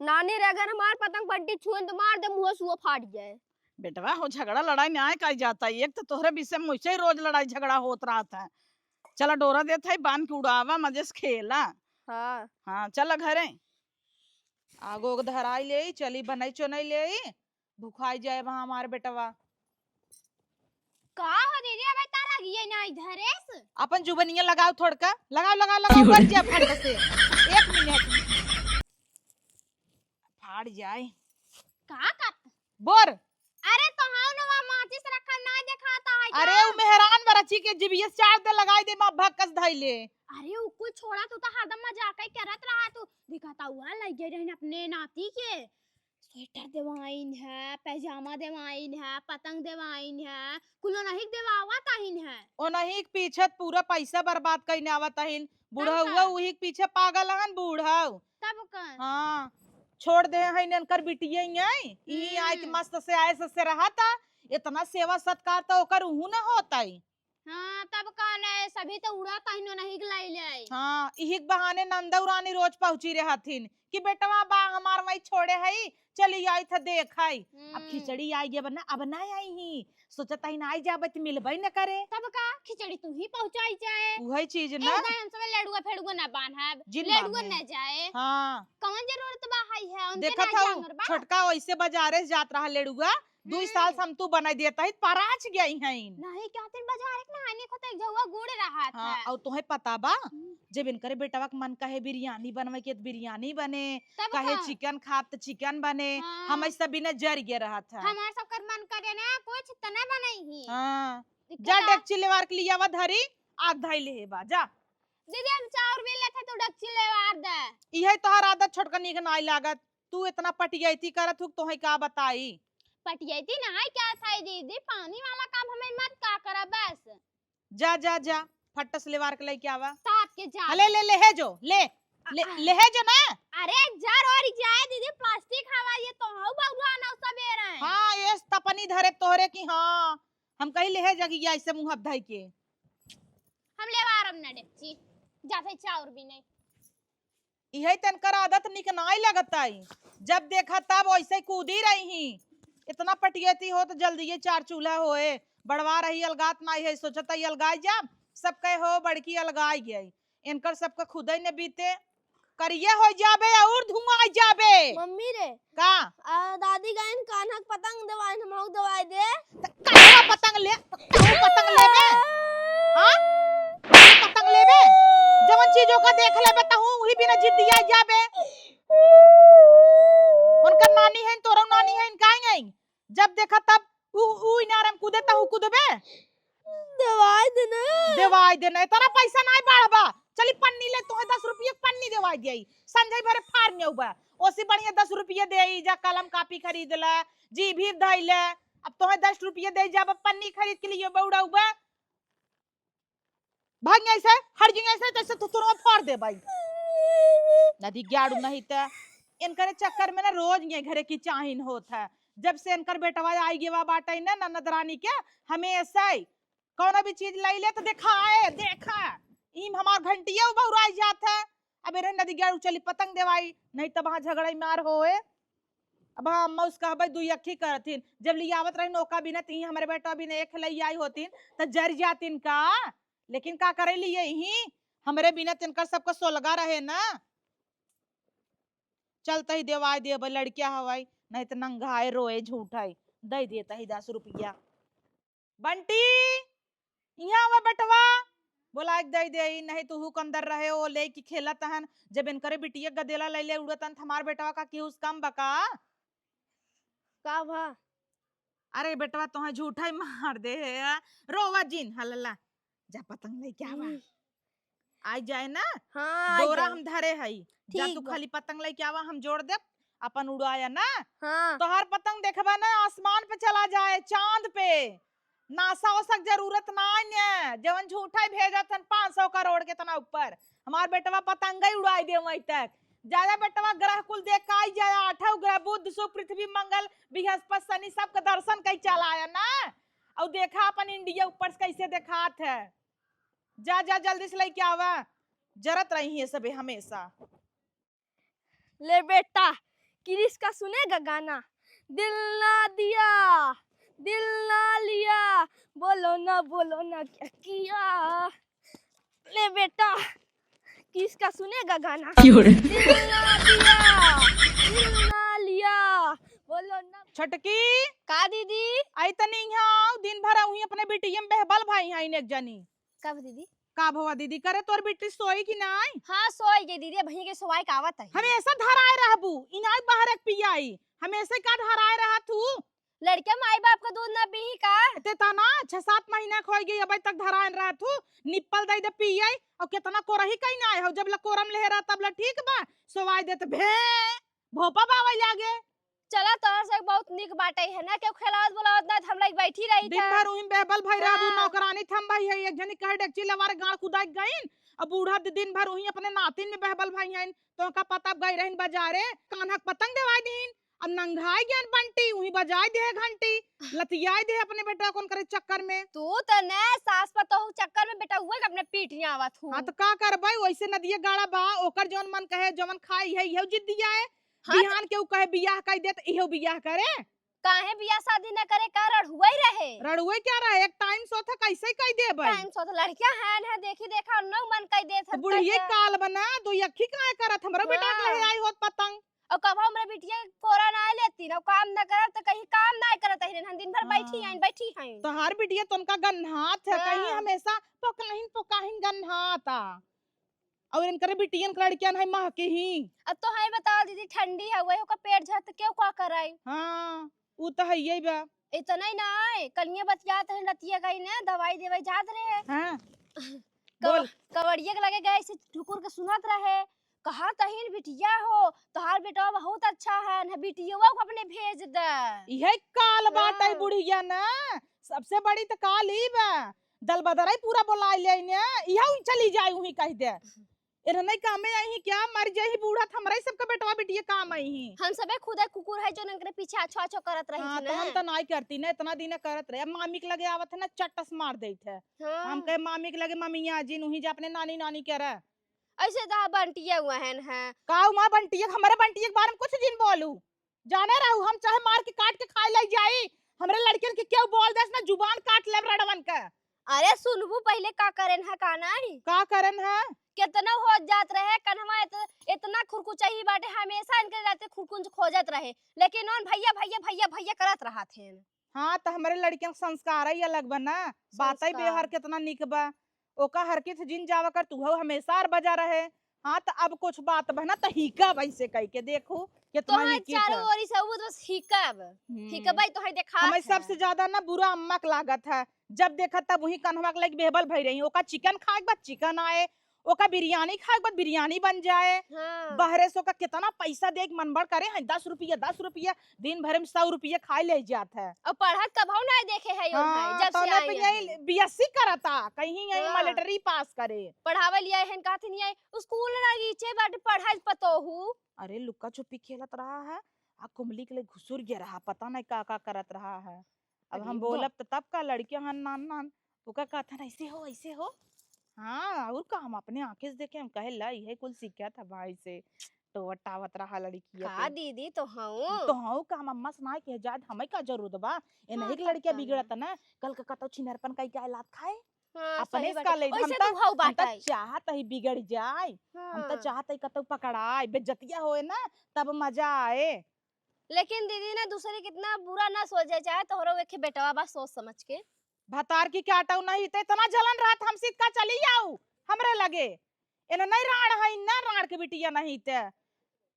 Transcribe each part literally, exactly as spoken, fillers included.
नानी रे, अगर हमार पतंग बंटी छुए न तो मार दे, मुँह सुआ फाट जाए। बेटवा हो, झगड़ा लड़ाई नाहीं कइ जात है। एक तो तोहरे विषय में वैसे ही रोज लड़ाई झगड़ा होत रहत है। चला डोरा देत है, बांध के उड़ावा, मजे से खेला। हाँ। हाँ, चला घरे। आगो ओग धराई लेई, चली बनई चोनई लेई, भुखाई जाए वहाँ हमार बेटवा। का हो दीदी, अबे तारा गिये ना इधर से? अपन जुबनिया लगाओ थोड़का, लगाओ, लगाओ, लगाओ, बढ़ जा फट से। एक मिनट। फाड़ जाए। का करत? बोर। अरे तो हाँ ना, वहाँ माचिस रखल ना देखाता है अरे का? उ मेहरान बरची के जिबिया चार दे लगाई दे, माँ भक्कस धइले। अरे उ कुल छोड़ा, तू तो हरदम मजाक ही करत रहा। तू दिखाता हुआ लग गए रहन अपने नाती के। स्वेटर देवाइन है, पैजामा देवाइन है, पतंग देवाइन है, कुल ओनही के देवावत आइन है। ओनही के पीछे पूरा पैसा बर्बाद कइने आवत आइन। बुढ़ऊ का? उही के पीछे पागल हन बुढ़ऊ। तब का? हाँ, छोड़ दे हइन इनकर बिटिया ही आई। इही आए के हम्म। मस्त से आए से, से रहता। इतना सेवा सत्कार तो ओकर उहू न होता ही। हाँ, तब का ना, सभी तो उड़ात आइन, ओनही के लाई ले आई। हाँ, इही के बहाने नंदऊ रानी रोज पहुँची रहथिन कि बेटवा बा हमार वही छोड़े हई, चली आई था देख आई। अब हम्म। खिचड़ी आई, अब ना, अब ना आई ही। सोचत ही ना आई जाबे त मिलबे न करे। तब का, खिचड़ी तू ही पहुँचाई जाए। उहे चीज ए ना। दाई, हम सब लेड़ुआ फेड़ुआ ना बांधब, जिन लेड़ुआ बांधे। ना जाए। हाँ। कौन जरूरत बा हई है, उनके देखत ना हऊ, जांगर बा। छोटका वैसे बाजारे से जात रहा लेड़ुआ, दुई साल हम्म। से हम तू बनाई देता ही, पराच गई हईन। नहीं, क्या दिन बाजार एक नहाने को तो एक झउआ गुड़ रहा हाँ, था। और तोहे पता बा, हम्म। जब इनकरे बेटवा के मन कहे बिरयानी बनवे के, त बिरयानी बने, तब कहे का? चिकन खाब, त चिकन बने। हाँ। हम ऐसा बिना जर गए रहा था। हमार सबकर मन करे ना, कुछ त ना बनाई ही। हाँ। दिक्कत जा आ- डेगची लेवार के लियावा धरी, आग धइले हे बा, जा। दीदी, हम चाउर भी लेते, तू डेगची लेवार दे। इहे तोहार आदत छोटकनी के नाई लागत। तू इतना पटियैती करत हू, तोहे का बताई? पटियैती नाई क्या था दीदी, पानी वाला काम हमें मत का करा बस। जा, जा, जा, फट्ट से लेवार के लेके आवा। साथ के जा। अले, ले, ले, है जो, ले, ले, आ, आ। ले, है जो ना। अरे, जर और जाए दीदी, प्लास्टिक हवा, ये तो हऊ बउरा ना सबेरे। हाँ, ये तपनी धरे तोहरे की, हाँ, हम कही ले है जगिया ऐसे मुँह धई के। हम लेवारम ना डेगची, जाते चाउर भी नहीं। इहे तनकर आदत निक नाई लगत आई। जब देखा तब वैसे कूदी रही ही। इतना पटियती हो तो जल्दी ये चार चूल्हा होए। बड़वा रही अलगात नाई है, सोचत ही अलगाई जाब। सब कहे हो बड़की अलगाई गई। इनकर सबका खुदे ने बीते। करिया हो जाबे और धुआं आई जाबे। मम्मी रे। का? आ, दादी गाइन कान्हा के पतंग देवाइन, हमहू देवाई दे। त कान्हा पतंग ले, तहू पतंग लेबे? हाँ? पतंग लेबे? जवन चीज ओका देख लेबे, तहू उही बिना जिद्दिया जाबे। उनकर नानी है, तोरो नानी है, काहे नहीं? जब देखा तब उ, उ इनार में कूदे, तहू कूदबे? देवाई देना। देवाई देना, इतना पैसा नहीं बाढ़बा। चली पन्नी ले, तोहे दस रुपये के पन्नी देवाई दियाई। संजय भरे फार में उबा। ओसी बढ़िया दस रुपये दे, जा कलम कापी खरीद ले, जी भी धई ले। अब तोहे दस रुपये दे, जा अब पन्नी खरीद के लिए बउड़ा उबा। भाग यहाँ से, हट जी यहाँ से, तैसे तो तुरंत फोड़ दे भाई। नदी ग्याड़ू नहीं त इनकरे चक्कर में ना रोज ये घरे की चाहिन होत है। जब से इनकर बेटवा आई गेवा बाटे ना ननद रानी के, हमेशा ही कौनो भी चीज लाई ले तो दिखाए, देखा, ईम हमार घंटिया बउराई जात है। अब रे नदी ग्याड़ू चली पतंग देवाई, नहीं तब वहाँ झगड़ा ही मार होए। अब हाँ, अम्मा उसका हबै दुई अक्खी करथिन। जब लियावत रही नौका बिना तीन हमरे बेटा बिना एक लई आई होतिन, त जर जातिन का? लेकिन का करे लिए ही? हमरे बिना तिनकर सबका सोलगा रहे ना। चलत ही देवाय देबै, लड़किया हवाई, नहीं त नंगाए रोए झूठाई। दे देत ही दस रुपया। बंटी, इहाँ आवा बेटवा, बोलाइ के दइ देई, नहीं तू हुक अंदर रहे, ओ लेके खेलत हन। जब इनकरे बिटिया गदेला लइले उड़त हन, त हमार बेटवा का केहू से कम बा का? का भा? अरे बेटवा, तोहे झूठा ही मार दे है, रोवा जिन, हलला। जा पतंग लेके आवा। हम्म। आइ जाए ना, हाँ, आइ डोरा जाए। हम धरे हई। जा ठीक तू बा। खाली पतंग लेके आवा, हम जोड़ देब, अपन उड़ाया ना। हाँ। तोहार पतंग देखबा ना, आसमान पे चला जाए, चांद पे। नासा ओसा के जरूरत नाई ने, जवन झूठा ही भेजत हन पाँच सौ करोड़ के तना ऊपर। हमार बेटवा पतंग ही उड़ाई दे वहीं तक। जा जा बेटवा, ग्रह कुल देख के आई जाए, आठों ग्रह बुध, शुक्र, पृथ्वी, मंगल, बृहस्पति, शनि, सबके दर्शन कई चला आया ना। और देखा अपन इंडिया ऊपर से कैसे देखात है। जा, जा, जल्दी से लेके आवा। जरत रही है सबे हमेशा। ले बेटा, क्रिश का सुनेगा गाना, दिल ना दिया, दिल ना लिया, बोलो ना, बोलो ना क्या किया। ले बेटा, क्रिश का सुनेगा गाना, क्यों रे? दिल ना दिया, दिल ना लिया, बोलो ना। छोटकी। का दीदी? आई तनी इहाँ आउ, दिन भर उहीं अपने बिटिया में बहबल भई हैं एक जनी। कब दीदी? का भवा दीदी, करे तोर बिट्टी सोई कि नाई? हाँ, सोई गई दीदी, अबहीं के सोवाई का आवत है। हमेशा धराए रहबू, इनाई बहरे क पियाई, हमेशा का धराए रहत हू? लड़के माई बाप का दूध ना पीही का? ते तना छह सात महीना क होई गई, अबे तक धराए रहत हू, निप्पल दे दे पियाई, और कितना कोरही कहीं ना आए हो, जब ला कोरम ले रहा तब ला ठीक बा, सोवाई देत भे, भोपा बावै लागे। चला, तोहर से बहुत निक बाटे है ना, केहू खेलावत बोलावत ना, त हम लोग बैठी रही दिन था। भर उहीं बहबल भई रहबू, हाँ। नौकरानी थम भई है, एक जनी कहे डेगची लवार गाड़ कुदाई गईन, अब बूढ़ा दि-, दिन भर उहीं अपने नातिन में बहबल भई हैं, तो का पता गई रहिन बाजारे, कान्हा क पतंग देवाई दीन, अब नंघाई गयन बंटी, उहीं बजाई दे घंटी, लतियाई दे अपने बेटा कौन करे चक्कर में। तू तो ने सास पतोहू चक्कर में बेटा हुए के अपने पीठ हियावत हूँ। हाँ, तो का करबै, वैसे नदिया गाड़ा बा, ओकर जौन मन कहे, जौन खाए, इहे, इहे जिद्दिया है। हाँ, तो बिहान के ऊ कहे बियाह कइ देत, इहो बियाह करे। काहे बियाह शादी न करे, का रड़ुवई रहे? रड़ुवई क्या रहे, एक टाइम सोत ह, कैसे कइ देबे? टाइम सोत लड़किया है न, देखी देखा, उन्नो मन कइ देत तो हन, बुढ़िये कैसे? काल बना, दो अखी काहे करत, हमरो बेटा के हाँ। ले आई होत पतंग। और कबो हमरे बिटिया के कोरा ना लेती ना, काम ना करब तो कहीं काम ना करत ही, हम दिन भर बैठी हाँ। हैं, बैठी हैं। तोहार बिटिया तोनका गन्हात है, कहीं हाँ। हमेशा पोकाहिन, पोकाहिन गन्हाता। और इनकरे बिटियन के लड़कियन है महके ही। अब तो है बताओ दीदी, ठंडी है, वही ओकर पेट झरत, केहू का कराई? हाँ, उ तो है ही बा। इतना ही ना है, कलिया बतियात है, रतिया गई ने, दवाई देवे जात रहे। हाँ, कव-, बोल। कवड़िया के लगे गए, से ठुकुर के सुनत रहे, कहा तहिन बिटिया हो, तोहार बेटवा बहुत अच्छा है, न बिटियवा को अपने भेज दे। इहे काल बाटे हाँ। बुढ़िया ना, सबसे बड़ी तो काल ई बा। दल बदरई पूरा बोलाइ लेइ ने, इहउ चली जाई उहीं कहि दे। इन्हने कामे आई ही क्या, मर जाई ही बूढ़ा, त हमरे सबके बेटवा बिटिया काम आई ही। हम सबे खुदे कुकुर है, जो इनकरे पीछे आछो आछो करत रही हाँ, थी तो ना। हम तो नाई करती ना, इतना दिन करत रहे। अब मामी के लगे आवत है ना, चटस मार देत है। हाँ। हम कहे मामी के लगे, "ममिया जिन उहीं जा अपने नानी नानी के रह।" ऐसे तो बंटिया हुआ है ना। का हुआ बंटिया, हमरे बंटिया के बारे में कुछ जिन बोलू। जाने रहू, हम चाहे मार के काट के खाए ले जाई, हमरे लड़कियन के केहू बोल देस ना, जुबान काट लेब रड़वन के। अरे सुनबू पहिले का करेन है का नाई? का करेन है? केतना हो जात रहे कन्हवा, इत-, इतना खुरकुचही बाटे, हमेशा इनके रहते खुरकुंच खोजत रहे, लेकिन उन भैया, भैया, भैया, भैया करत रहत हैं। हाँ, त हमरे लड़कियन के संस्कार ही अलग बा ना, बातई संस्कार। व्यवहार केतना निक बा। ओका हरकित जिन जावा कर, तुहउ हमेशा अर बजा रहे। हाँ, त अब कुछ बात बा ना, त हिकब ऐसे कहि के देखू, केतना तोहर हिकी चारों था। ओरी से उ बस हिकब। हम्म। हिकबई तोहई देखा हमें था। सबसे ज्यादा ना बुरा अम्मा के लागत है। जब देखा तब उहीं कन्हवा के लगे बेहबल भई रही। ओका चिकन खाए के बाद चिकन आए, ओका बिरयानी खाए के बाद बिरयानी बन जाए। हाँ। बहरे से ओका केतना पैसा दे के मनबड़ करे हैं, दस रुपया, दस रुपया, दिन भर में सौ रुपया खाए ले जात है। और पढ़त कबहू ना देखे है, हाँ, भाई, जब से तौने आई पे है। यही बीएससी करता, कहीं यही हाँ। मिलिट्री पास करे। पढ़ावे लिया है, कहत नहीं आई, स्कूल ना नीचे बाटे पढ़ाई पतोहू। अरे लुका छुपी खेलत रहा है, आ कुमली के लिए घुसुर गया रहा, पता नहीं का का करत रहा है। अब अरे हम वाह। बोलब त तब का लड़कियां हन नान नान, ओका कहत हन, "ऐसे हो, ऐसे हो।" हाँ, और का, हम अपने आँखें से देखे, हम कहे, "ला, इहे कुल सीखत है भाई से, टोवत टावत रहा लड़किया का के।" दीदी, तो हूँ। तो हूँ का, हम अम्मा से ना कहे जात, हमें का जरूरत बा? ए हाँ, नहीं के तब लड़किया का बिगड़त ना। ना, कल का कतौ छिनरपन कई के लात खाए। हाँ, अपने सही से बात का है। ले, हम ओइसे त, तो हऊ हम त बात है। चाहत ही बिगड़ जाए, हम त हाँ। चाहत ही कतौ पकड़ाए, बेइज्जतिया होए ना, तब मजा आए। लेकिन दीदी ना, दूसरे कितना बुरा ना सोचे, चाहे तोहरो एक बेटवा बा, सोच समझ के। भतार की काटउ नहीं, त इतना जलन रहत, हमसे का चली आऊ हमरे लगे। एन नहीं राड़ है, ना राड़ के बिटिया नहीं ते।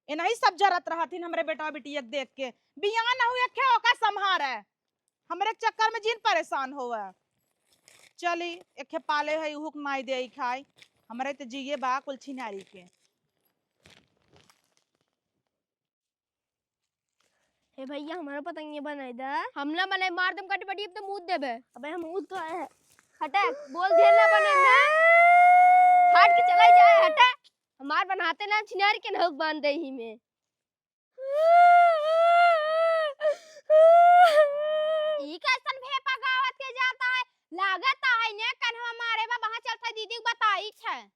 ए नहीं सब जरत रहत हिन हमरे बेटवा बिटिया के देख के। बियाह न हुए खे ओका संभार है। हमरे चक्कर में जिन परेशान होवे। चली, एखे पाले है, उहुक माई दे खाई। हमरे त जिए बा कुल छिनारी के। हे भैया, हमारा पतंगिया बनाई दा। हम ना बनाई, मार देम कटपटी, अब तो मूद देबे। अबे हम मूद तो आए हैं। हटे, बोल ढेर ना बने ना। हट के चला जाए, हटे। हमार बनाते ना छिनार के नहुक बांध दे ही में। ई कैसन भेपा गावत के जाता है? लागत है ने कन्हवा मारे बा, वहाँ चलता दीदी के बताई है।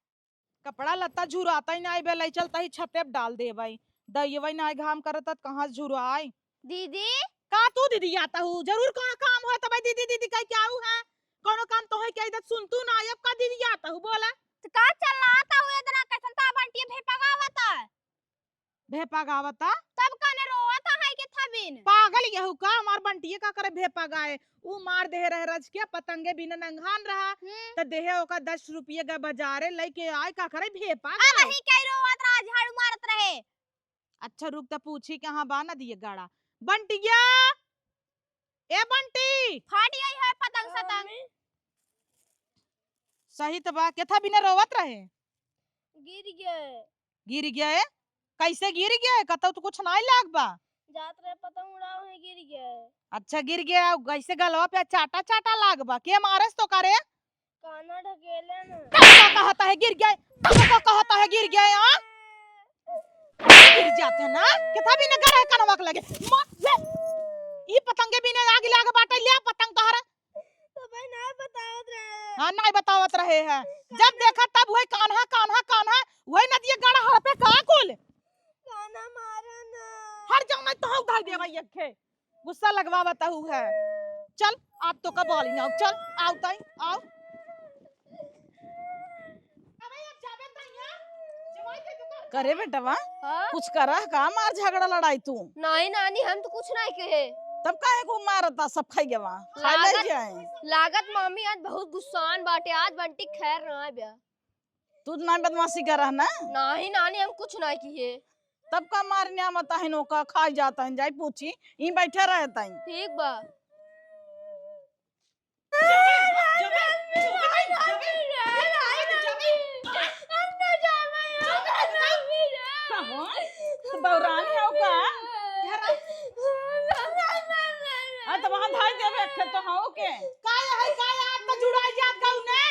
कपड़ा लत्ता झुराता ही नाई बे, लई चलता ही छते पे डाल देबई। दइयवै नाई घाम करत, त कहाँ से झुराई? दीदी। का तू दीदी आता हूँ? जरूर कौनो काम हो तबै दीदी दीदी कह के आऊ है। कौनो काम तोहे के इधर सुन तू ना, अब का दीदी आता हूँ बोला? त का चल रहा था वो इतना कैसन था बंटिया भेपा गावत है? भेपा गावत है? तब कने रोवत है के थबिन? पागल यहू का, हमार बंटिया का करे भेपा गाए? ऊ मार देहे रहे रज के, पतंगे बिना नंघान रहा, हम्म। त देहे ओका दस रुपये का बाजारे लइके आए, का करे भेपा अब गाए? ही कई रोवत रहा, झाड़ू मारत रहे। अच्छा रुक त पूछी कहाँ बा नदिया गाड़ा। बंटिया, ए बंटी। फाट गई है पतंग सतंग। सही त बा, केथा बिना रोवत रहे? गिर गए। गिर गए? कैसे गिर गए? कतौ तो कुछ नाई लाग बा। जात रहे पतंग उड़ावे, गिर गए। अच्छा गिर गए, कैसे गलवा पे चाटा चाटा लाग बा? के मारस तो करे? कान्हा ढकेले न। तब का कहता है गिर गए, तब का कहता है गिर गए, हाँ? गिर जाते हैं ना, कितना भी न करे कनवा के लगे। मत ले। ई पतंगे भी ने आग लाग बाटे, ले पतंग तोहरा। तो भाई ना बतावत रहे। हाँ, नाई बतावत रहे हैं। जब देखा तब वही कान्हा, कान्हा, कान्हा, वही नदिया गाड़ा हड़पे का कुल। कान्हा मारे ना। हर जाओ नहीं तो हम उधार दे भाई अखे। गुस्सा लगवावत हू है। चल, आप तो का बोली ना, चल, आओ ताई, आओ। करे बेटवा, हाँ? कुछ करा का मार झगड़ा लड़ाई तू? नहीं नानी, हम तो कुछ नहीं कहे। तब काहे को मारता, सब खाई गवा, खाई ले लागत, जाए। लागत मामी आज बहुत गुस्सान बाटे, आज बंटी खैर ना आए ब्या। तू तो ना बदमाशी कर रहा ना? नहीं नानी, हम कुछ नहीं किए। तब का मारने आवता है नोका, खाई जाता है, जाई पूछी, ई बैठे रहता है। ठीक बा। कहो, तो बौरान है का? आ, तो वहाँ धाई देवे, एक ठे तो हौ के। का है, का है, आप तो जुड़ा जात गऊ ने।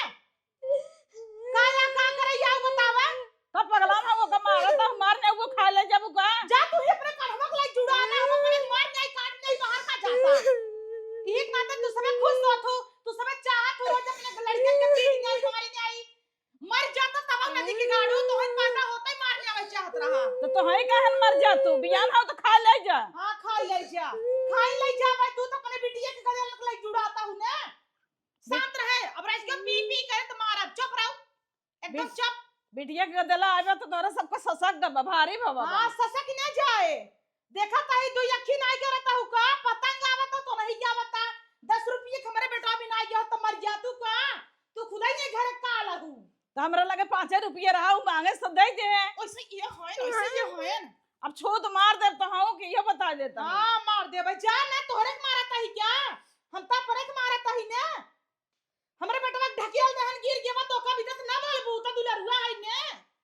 का या का करे या बतावा? तब पगला ना वो का मारा, तो मार ने वो खा ले जब का। जा तू ही अपने कन्हवा के लाई जुड़ा ना, हम अपने मार नहीं काट नहीं बाहर का जाता। एक नाते तू सबे खुश होत हो, तू सबे चाहत हो, जब अपने लड़कन के पीट नहीं मारी नहीं। मर जाता तब ना दिखी गाड़ू, तो हम पैदा होता ही मार नहीं आवे चाहत रहा। तो तो है कहन मर जा तू, बियान हो तो खा ले जा। हाँ, खा ले जा, खा ले जा भाई, तू तो अपने बिटिया के गले लग लाई जुड़ाता हूँ ना। शांत रहे, अब रह के पी पी करे तो मारब, चुप रहो, एकदम बिट-, चुप। बिटिया के गदेला आवे तो तोरा सबका ससक दबा, भारी बाबा हाँ, बा। ससक न जाए। देखा ताही दो अखी नाई करता हूँ का, पतंग आवता तो नहीं क्या बता, दस रुपये के हमरे बेटा भी नाई गया तो मर जा तू का, तू खुदा ही नहीं घरे का लगू। तो हमरा लगे पाँचे रुपये रहा, उ मांगे से दे दे। ओइसे ये होएन, ओइसे ये होएन। अब छूत मार देब तो हूँ कि ये बता देता हूँ। हाँ, मार दे भाई, जा ना, तोहरे के मारत ही क्या? हम ता परे के मारत ही ना। हमरे बेटवा के ढकेल देहन, गिर गेवा तो ओका भी तो ना बोलबू, तो दुलरुआ है ने।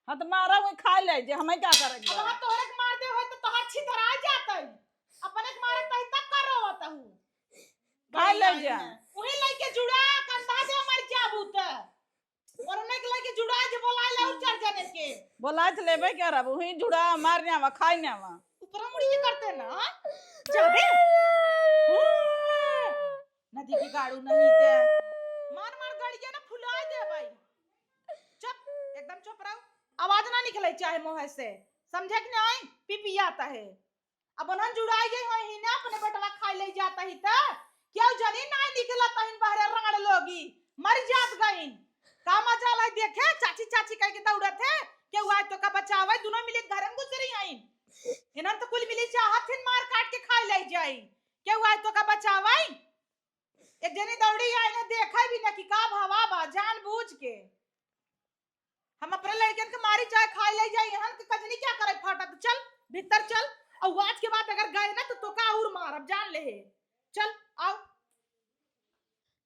हाँ, तो मारा हुए खा ले जे, हमें क्या करे के अब बा? हम तोहरे के मार दे होई तो तोहर छितरा जात है। अपने के मारत ही तब कर रोवत हूँ। खा ले जा। वही लइके जुड़ा, कंधा दे मर जाबू त। और उन्हें के लइके जुड़ा जे बोलाए ला और चार जने के। बोलाए त लेबे करब, वही जुड़ा, मार न्यावा, खाए न्यावा। ऊपर मुड़ी के करते ना, हाँ? जाबे। नदी के गाड़ू नहीं ते। मार मार गड़िया ना फुलाए दे भाई। चुप, एकदम चुप रहो। आवाज ना निकले चाहे मुँह से। समझे कि नहीं? पी पियाता है। अब उन्हन जुड़ाई गई होई ही ना, अपने बेटवा खाए ले जाता ही त। क्यों जनी नाई निकलत हइन बहरे राड़ लोगी, मर जात गइन। का मजा लाई देखे, चाची चाची कह के दौड़त है, केहू आए तो का बचावे, दुनो मिलित घर में घुस रही हइन। इन्हन तो कुल मिली चाहत हिन मार काट के खाए ले जाई, केहू आए तो का बचावे। एक जनी दौड़ी आई ना, देखे भी ना कि का भवा बा, जान बूझ के। हम अपने लड़कन के मारी चाहे खाए ले जाए, यहाँ के कजनी क्या करे फाटा, तो चल भीतर चल, और आज के बाद अगर गए ना तो तोका और मारब, जान ले हे। चल आओ।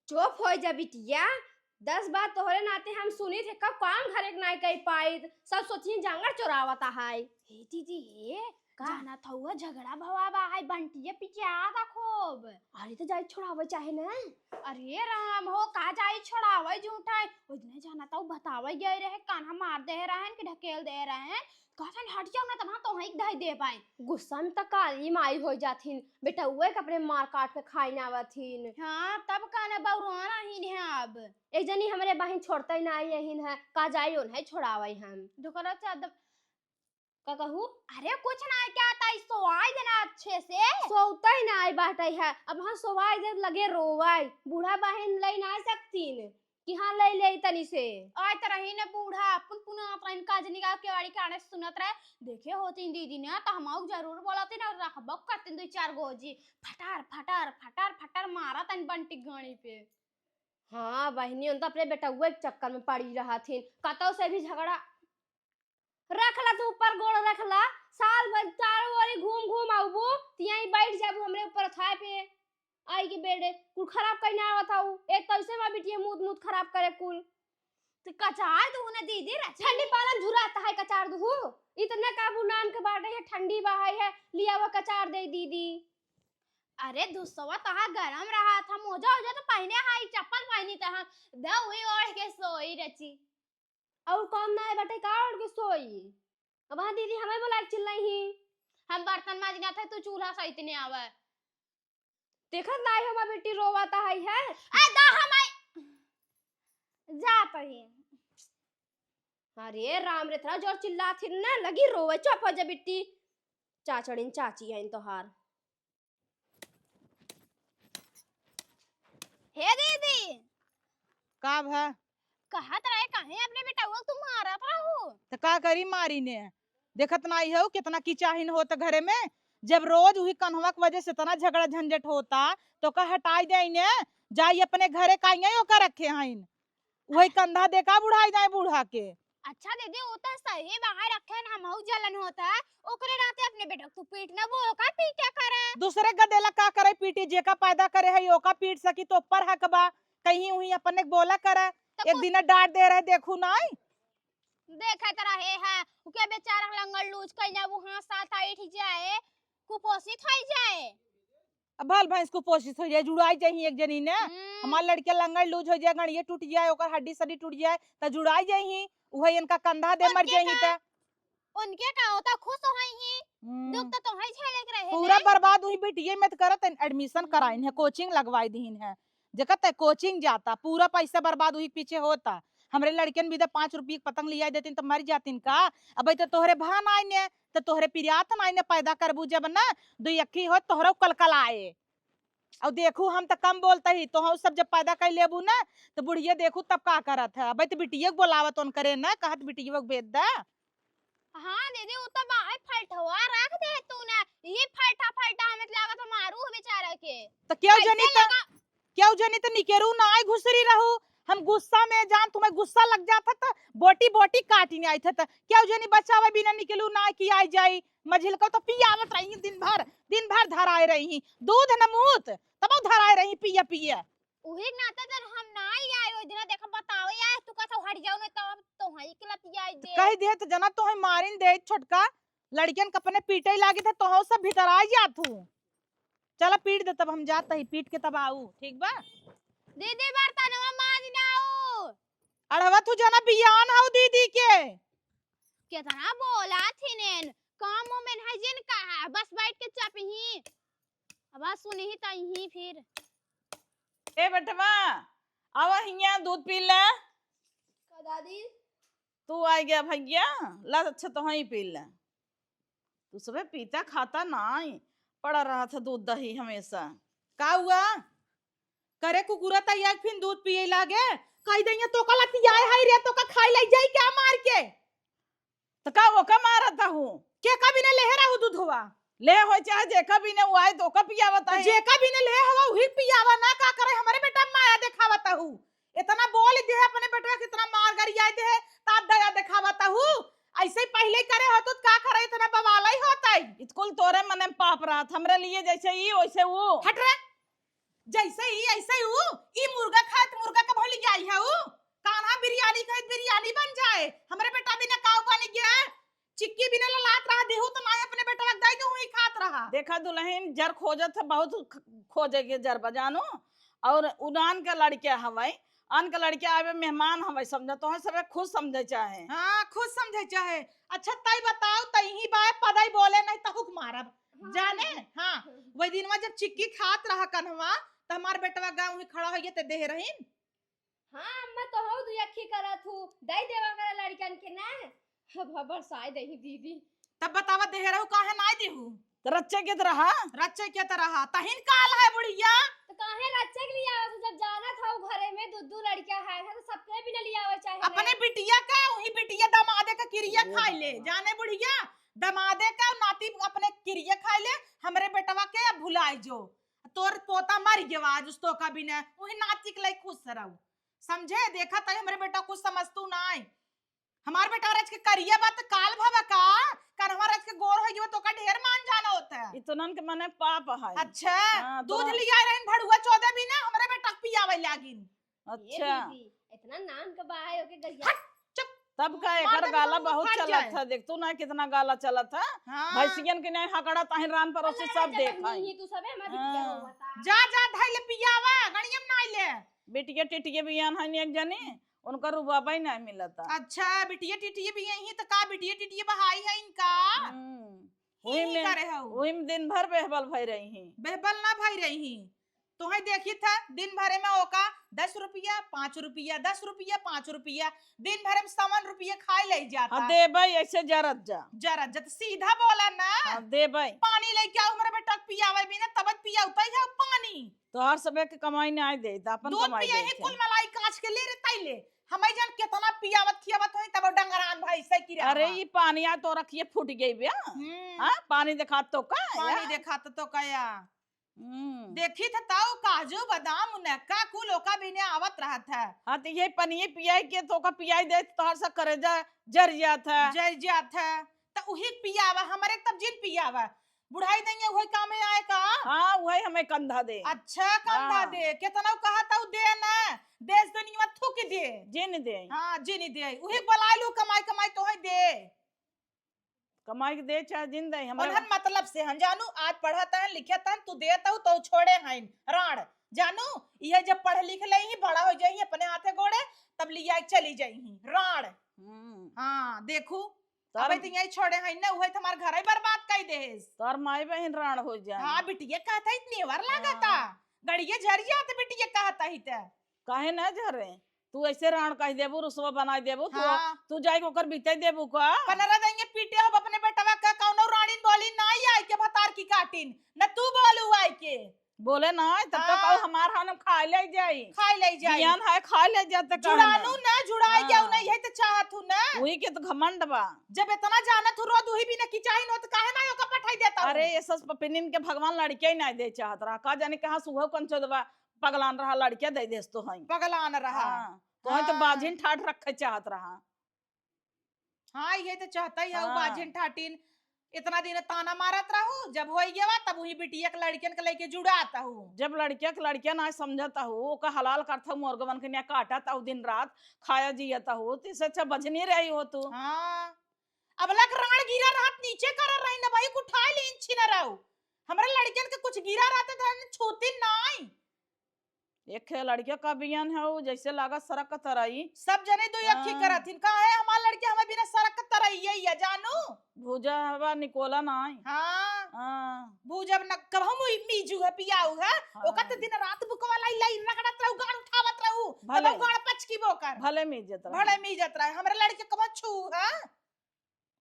चुप हो जा बिटिया, दस बार तोहरे नाते हम सुनी थे, कब काम घरे के नाई कह पाई, सब सोचिए जांगर चोरावता है। हे दीदी हे, का? जाना थउआ झगड़ा भवा बा, हाय बंटिया पिटिया दा खूब। अरे तो जाई छोड़ावे चाहे ना। अरे राम हो, का जाई छोड़ावे झूठा है। ओइने जाना तउ बतावे गए रहे, कान्हा मार दे रहन कि ढकेल दे रहन। कहतन हट जाओ ना, तब हम तोहई के धई दे पाए। गुस्सा में त काली माई हो जाथिन, बेटा उहे के अपने मार काट के खाई ना आवथिन। हाँ, तब काने बौरान आहिन है अब। एक जनी हमरे बहिन छोड़ते ना आई अहिन है, का जाई ओन्हे छोड़ावे हम। ढोकरा चादर का कहू? अरे कुछ ना, क्या आता, इसको आई देना अच्छे से। सोवतै नाई बाटै है, अब हाँ सोवाई दे लगे रोवाई। बूढ़ा बहिन लई नाई सकतीन कि हाँ लई ले तनी से। आय त रही ने बूढ़ा, पुन पुन आता इनका जनी का केवाड़ी के आने सुनत रहे। देखे होतीन दीदी ने त हमहू जरूर बोलतीन और रखबो करतीन दुई चार गो जी। फटार फटार फटार फटार मारा तन बंटी गाड़ी पे। हाँ बहिनी, उन तो अपने बेटउए के चक्कर में पड़ी रहथिन, कतौ से भी झगड़ा। रख ला तू ऊपर गोड़ रख ला, साल भर चारों ओरी घूम घूम आउबू, तियाई बैठ जाबू हमरे ऊपर थाए पे। आई के बेड़े कुल खराब कइने आवत हऊ, एक तैसे बा बिटिया मूत मूत खराब करे कुल। तो कचार दू ना दीदी, रच ठंडी पालन झुराता है कचार दू। इतने काबू नान के बाटे है, ठंडी बा है, लिया हुआ कचार दे दीदी। अरे दुसवा तहा गरम रहा था, मोजा ओजा तो पहने हाई, चप्पल पहनी त हम दे वही ओढ़ के सोई रची। और काम ना है बटे का ओढ़ के सोई? अब हाँ दीदी हमें बोला के चिल्लाई ही। हम बर्तन माजना था, तू चूल्हा सहित नहीं आवे। देखत नाही हो बेटी रोवा ता है, है। ए दा हम आई जात ही। अरे राम रे, इतना जोर चिल्लात ही ना, लगी रोवे, चुप हो जा बिट्टी। चाचड़िन चाची हैं तोहार। हे दीदी। का भा? कहत रहे, काहे अपने बेटउआ के तू मारत रहू? त का करी मारी ने? देखत नाई हो कितना किचाहिन होत घरे में। जब रोज उही कन्हवा के वजह से इतना झगड़ा झंझट होता, तो का हटाई दे ने, जाई अपने घरे, काहे ओका रखे हईन? वही कंधा दे का बुढ़ाई जाए बूढ़ा के। अच्छा दीदी, वो तो सही बाहर रखे न, हमहू जलन होता है, ओकरे नाते अपने बेटा को तू पीट ना, वो का पीटे करे? दूसरे गदेला का करे पीटी, जेका पैदा करे है ओका पीट सकी तो ऊपर हक बा, कहीं उही अपने के बोला करे। तो एक कुछ दिन डांट दे रहे, देखू नाई। देखत रहे है, उके बेचारा लंगड़ लूज कइला, वो हाँ साथ आइठ जाए, कुपोषित हो जाए। अब भल भैंस कुपोषित हो जाए, जुड़ाई जाही एक जनी ने। हम्म। हमार लड़के लंगड़ लूज हो जाए, गड़िए टूट जाए, ओकर हड्डी सड्डी टूट जाए, त जुड़ाई जाही। उहे इनका कंधा दे मर उनके जाही का, त। उनके का होता, खुश होई ही। हम्म। दुख तो तोहई झेले के रहे पूरा ने। बर्बाद हुई बेटिए में त करत admission हम्म। कराइन है, coaching लगवाई दीन है। जेकर ते coaching जाता, पूरा पैसा बर्बाद हुई पीछे होता। हमरे लड़कन भी त पाँच रुपये के पतंग लिया देतीन त मर जातीन का? अब तो तोहरे भान आइन है, त तोहरे पिरियात नाई ने पैदा करबू जब ना, दुई अक्खी हो तोहरो कलकल आए। और देखू हम त कम बोलत ही, तोहू सब जब पैदा कर लेबू ना, त बुढ़िया देखू तब का करत है। अब त बिटिया के बोलावत उन करे ना, कहत बिटिया के भेज दा। हाँ दीदी, वो तो बाहर फलठवा रख दे तू ना, ये फलठा फलठा हमें लागत है मारू है बेचारा के। त क्यों कैसे जनी त लगा? क्यों जनी त निकेरू ना आए घुसरी रहू। हम गुस्सा में जान तुम्हें गुस्सा लग जात है त बोटी बोटी काटी नहीं आई थे त क्यों जनी बचावे बिना निकेरू ना आए कि आई जाई। मझिल को तो पियावत रही दिन भर, दिन भर धराए रही दूध न मूत, तब धराए रही पिया पिया। उही के नाते जन हम ना आई आए, ओइ दिना देखा बतावे आए, तू कहता हट जाओ नहीं तो अब तोहई के लतियाई दे। कह दे त जना तोहई मारिन दे छोटका, लड़कियन के अपने पीटे लागे थे तोहू सब भीतर आ जात हूँ। चला पीट दे, तब हम जात ही, पीट के तब आऊ, ठीक बा? दीदी बर्तनवा माज ना आऊ। अढ़वा तू जना बियान हऊ दीदी के। कितना बोला थी नेन, काम में है जिन का है, बस बैठ के चप ही। अब सुनी ही तई ही फिर। ए बेटवा, आवा हियां दूध पी ले। का दादी? तू आ गया भैया, ला अच्छा तो ही पी ले। तू सबे पीता खाता नाई, पड़ा रहा था दूध दही हमेशा। का हुआ? करे कुकुरा तैया फिन दूध पिए लागे, कही दइया तो का लतियाए हाई रे, तो का खाई लाई जाई क्या मार के? त का ओका मारत हूँ? के का बिना लेहे रहू दूधवा? ले हो चाहे जेका बिना वो आए तो ओका पियावत त है। जेका बिना ले हवा उही पियावा ना, का करे हमरे बेटा माया देखावत हूँ। इतना बोल दे अपने बेटवा कितना मार गरिया दे, तात दया देखावत हूँ। ऐसे ही पहले ही करे होत तो का करे इतना बवाल ही होत है। इतकुल तोरे मने में पाप रहत, हमरे लिए जैसे ई वैसे वो। हट रे। जैसे ही ऐसे ही ऊ, ई मुर्गा खात मुर्गा के भली जाई है ऊ। कान्हा बिरयानी खात बिरयानी बन जाए। हमरे बेटा बिना काऊ बन गया। चिक्की बिना ललात रहा देहू तो ना अपने बेटा लग जाई तो वही खात रहा। देखा दुल्हन जर खोजत है, बहुत ख-, खोजे के जर बजानो। और उनान के लड़के हवै, अन के लड़के आवे मेहमान हवै, समझा तो है सबे खुश समझे चाहे। हाँ, खुश समझे चाहे। अच्छा तई बताओ, तई ही बाय पदाई बोले नहीं तहुक मारब। हाँ। जाने? हाँ। हाँ। वही दिनवा जब चिक्की खात रहा कन्हवा, त हमार बेटवा गाँव ही खड़ा होइए ते देह रहीन। हाँ, अम्मा तो हो दुई अखी करत हूँ, दई देवा करे लड़कन के ना। अब बरसाए दही दीदी। तब बतावा, देहे रहू काहे नाई देहू? तो रच्चे के तो रहा। रच्चे के तो रहा, तहिन काल है बुढ़िया। तो काहे रच्चे के लिए आवत है, जब जानत हऊ घरे में दू दू लड़कियां हैं, हैं तो सबके भी न लियावे चाहे अपने ने। बिटिया का, वही बिटिया दमादे का किरिया खाई ले, जाने बुढ़िया, दमादे का नाती अपने किरिया खाई ले, हमरे बेटवा के अब भुलाई जो, तोर पोता मर गवा आज, उस तो का भी न, वही नाती के लाई खुश रहू, समझे? देखा तई हमरे बेटा कुछ समझतू नाई। हमार बेटा रच के करिया बा त काल भवा का? कनवा रच के गोर होइ गवा तो का ढेर मान जाना होता है। इतनन के मने पाप है। अच्छा, हाँ, दूध तो लिया रहन भड़ुआ चौदह भी ना हमरे बेटा के पियावे लागिन। अच्छा। दीदी, इतना नाम के बहाय होके गइया। हट, चुप। तब का एकर गाला बहुत चलत है, देख तू ना कितना गाला चलत है। हाँ। भैंसियन के नहीं हकड़ा ताहिन रान परोसे सब देख है। तू सबे हमार बिटिया हाँ। हुआ था। जा, जा, धाई ले पियावा, गणियम ना ले। बिटिया टिटिया बियान है एक जनी, उनका रुबाबा ही नहीं मिलता। अच्छा, बिटिया टिटिया भी यही तो का, बिटिया टिटिया बहाई है इनका? हम्म। ही वही ही में, करे हऊ। वही में दिन भर बेहबल भई रही ही। बेहबल ना भई रही ही। तोहई देखी था, दिन भरे में ओका दस रुपया, पाँच रुपया, दस रुपया, पाँच रुपया, दिन भरे में सवन रुपया खाए ले जाता। हाँ, देबे ऐसे जरत जा। जरत जा, तो सीधा बोला ना। हाँ, देबे। पानी लेके आओ, हमरे बेटा के पियावे भी ना, तब पियावता ही है पानी। तोहार सबे के कमाई नाई देत, आपन दूध कमाई पिया देत ही है। कुल मलाई कांच के ले रे तैले। हमाई जान केतना पियावत खियावत होई, तब डंगरान भाई से की रहा। अरे, ई पानी आ तो रखिए फूट गई बे। हम्म। हाँ, पानी देखात तो का पानी या? देखात तो का या? हम्म। देखी था ताऊ काजू बादाम उनका कुल ओका भी ने आवत रहत है। हाँ, तो ये पनिये पियाई के तो ओका पियाई दे, तोहर सा करेजा जर जात है। जर जात है। त उही पियावा, हमरे तब जिन पियावा। बुढ़ाई देंगे वही कामे आए का? हाँ, वही हमें कंधा दे। अच्छा, कंधा हाँ। दे। केतना कहा ताऊ दे ना। देश दुनिया थूक दे। जिन दे। हाँ, जिन दे। उही बोलाए लू कमाई कमाई तोहई दे। कमाई के दे चाहे जिन दे, हमरे उन्हन मतलब से हन जानू, आज पढ़त हन, लिखत हन, तू देत हऊ, तो छोड़े हन, राण। जानू, इहे जब पढ़ लिख लेही, बड़ा हो जाही अपने हाथे गोड़े, तब लिया के चली जाही, राण। हम्म। हाँ, देखू, तोर अबे तो यही छोड़े हन ना, उहे तो हमार घर ही बर्बाद कई देस। तोर माई बहिन राण हो जाए। हाँ, बिटिया कहत है, नेवर लागता। हाँ। गड़िया झर जात बिटिया कहत है त। काहे ना झरे? तू ऐसे राण कह देबू, रुसवा बनाई देबू, तू, हाँ। तू जाई के ओकर बीते देबू का? पनरा देंगे पीटे हो अपने बेटवा का, कौनो राणीन बोली ना आई के भतार की काटिन, न तू बोलू आई के। बोले ना, तब तो हाँ। कहू हमार हाल हम खाए ले जाई। खाए ले जाई। बियान है, खाए ले जाते कहना। जुड़ानू ना, जुड़ाई हाँ। गया ना, यही तो चाहत हूँ ना। वही के तो घमंड बा। जब इतना जानत हूँ, रोज वही भी ना की चाहिन हो, तो काहे ना ओका पठाई देता हूँ? अरे, ये सस पपिनिन के भगवान लड़के ही ना दे चाहत रहा। का जाने कहाँ सुहो कंचो दबा पगलान रहा, लड़के दे देस तो हई। पगलान रहा। हाँ, तो हई तो हाँ। बाझिन ठाट रखे चाहत रहा। हाँ, ये तो चाहता ही है, हाँ। बाझिन ठाटिन। इतना दिन ताना मारत रहू, जब होई गवा, तब वही बिटिया के लड़कियन के लेके जुड़ात हऊ। जब लड़किया के लड़किया ना समझत हऊ, ओका हलाल करत हऊ, मुर्गवन के निया काटत हऊ दिन रात, खाया जियत हऊ, तो इससे अच्छा बझनी रही हो तू। हाँ। अब लक राण गिरा रहत नीचे कर रही ना भाई, उठाए लेन छिन रहू। हमरे लड़कियन के कुछ गिरा रहत त छूती नाई। एक लड़किया का बियान है, वो जैसे लागत सड़क का तरई। सब जने दो एक ही हाँ। करत हिन। का है, हमार लड़किया हमें बिना सड़क का तरई ये, ये जानू? भूजा हवा निकोला ना आई। हाँ। हाँ। भूजा न कबहू मुई मीजू है, पियाऊ है। हाँ। ओका तो दिन रात बुकवा लाई, लाई रगड़त रहू, गाड़ उठावत रहू। भले। तब गाड़ पचकी बोकर। भले मीजत रहे। भले मीजत रहे। हमरे लड़के कबहू छू है।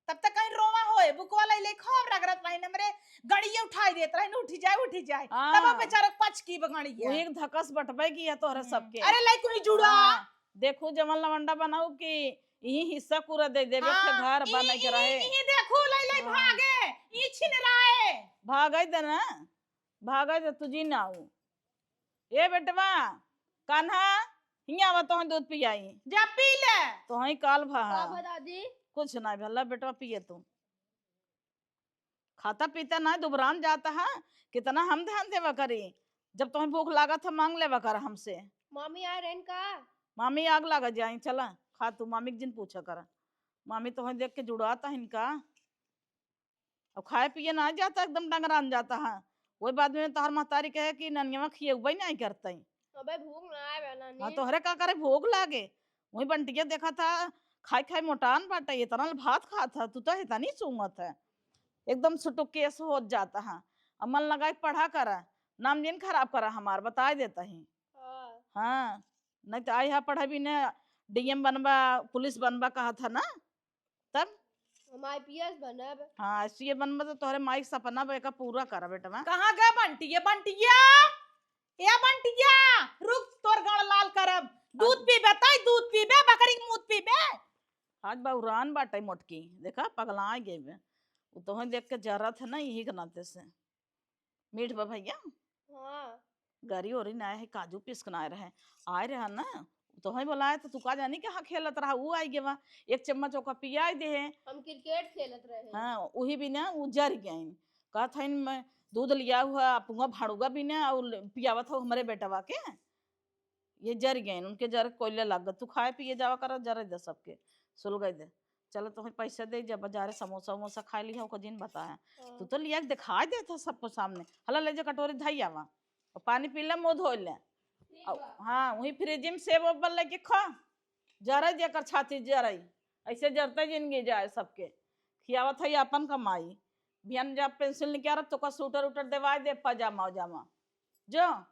तब तक कहीं रोवा होए, बुकवा लाई ले खूब रगड़त रहिन, हमरे गड़िए उठाई देत रहिन, "उठी जाए, उठी जाए।" हाँ। तब वो बेचारा पचकी बगड़िया। वही धकस बटबे की है तोहरे हम्म। सबके। अरे लाई कोई जुड़ा। हाँ। देखू जवन लवंडा बनाऊ कि यही हिस्सा पूरा दे देबे, हाँ, के घर ई, बने के ई, रहे। ई देखू लाई लाई हाँ। भागे, ई छिन रहा है। भागे दे ना, भागे दे, तुझी ना हो। ए बेटवा, कान्हा, हियाँ आवा, तोहई दूध पियाई। जा पी ले। तोहई काल भा। का भा दादी? कुछ ना भला बेटवा, पिए तू। खाता पीता ना, दुबरान जाता है, कितना हम ध्यान देवा करी। जब तोहई भूख लागत है, मांग लेवा कर हमसे। मामी आए रहन का? मामी आग लागा जाई, चला, खा तू, मामी के जिन पूछा करा। मामी तोहई देख के जुड़ाता है इनका। अब खाए पिए ना जाता, एकदम डंगरान जाता है। वही बाद में तोहर महतारी कहे कि ननियवा खियउबे नहीं करतई। अबे भूख ना आवे, नानी। हाँ, तोहरे का करे, भूख लागे। वही बंटिया देखा था, खाए खाए मोटान बाटे, इतना भात खात है, तू तो इतनी सूंघत है। एकदम सुटुकेस होत जाता है। अब मन लगाए के पढ़ा करा, नाम जिन खराब करा हमार, बताए देता ही। हाँ। हाँ, नहीं तो आई हा पढ़ा भी ना, डीएम बनबा, पुलिस बनबा कहा था ना, तब हम आईपीएस बनब। हाँ, आईसीएस बनब तो तोहरे माई के सपना बा, एका पूरा कर बेटवा। कहाँ गए बंटिया? बंटिया, ए बंटिया, रुक, तोर गाड़ लाल करब। दूध पीबे, तई दूध पीबे, बकरी के मूत पीबे। आज बउरान बाटे मोटकी, देखा पगला गई बे। उ तोहे देख के जरत है ना, यही के नाते से। मीठ बा भैया? हाँ। गरी ओरी ना है, काजू पिसकनाए रहे, आए रहे ना, तोहे बोलाए तो तू का जानी कहाँ खेलत रहा, उ आई गेवा, एक चम्मच ओका पियाई दे है। हम क्रिकेट खेलत रहे। हाँ, उही बिना उ जर गइन। कहत हइन, "मैं दूध लिया हुआ, पुआ भाड़ुआ बिना और पियावत हो हमरे बेटवा के।" ये जर गइन, उनके जर कोयले लग गए। तू खाए पिए जावा कर, जरे दे सबके, सुलगई दे। चलो तोहे पैसा दे, जब बाजारे समोसा वमोसा खाए लिहा, ओकर जिन बताया। हाँ। तू तो लिया के दिखाई देत है सबको सामने। हला ले जा कटोरी धई आवा, और पानी पी ले, मुँह धो ले। ठीक और बा। हाँ, वही फ्रिज में सेब ओब लेके खा, जरे जेकर छाती जरे, ऐसे जरते जिंदगी जाए सबके। खियावत है अपन कमाई। बिहान जा पेंसिल निकालब तो का सूटर उटर देवाई दे, पजामा उजामा। जो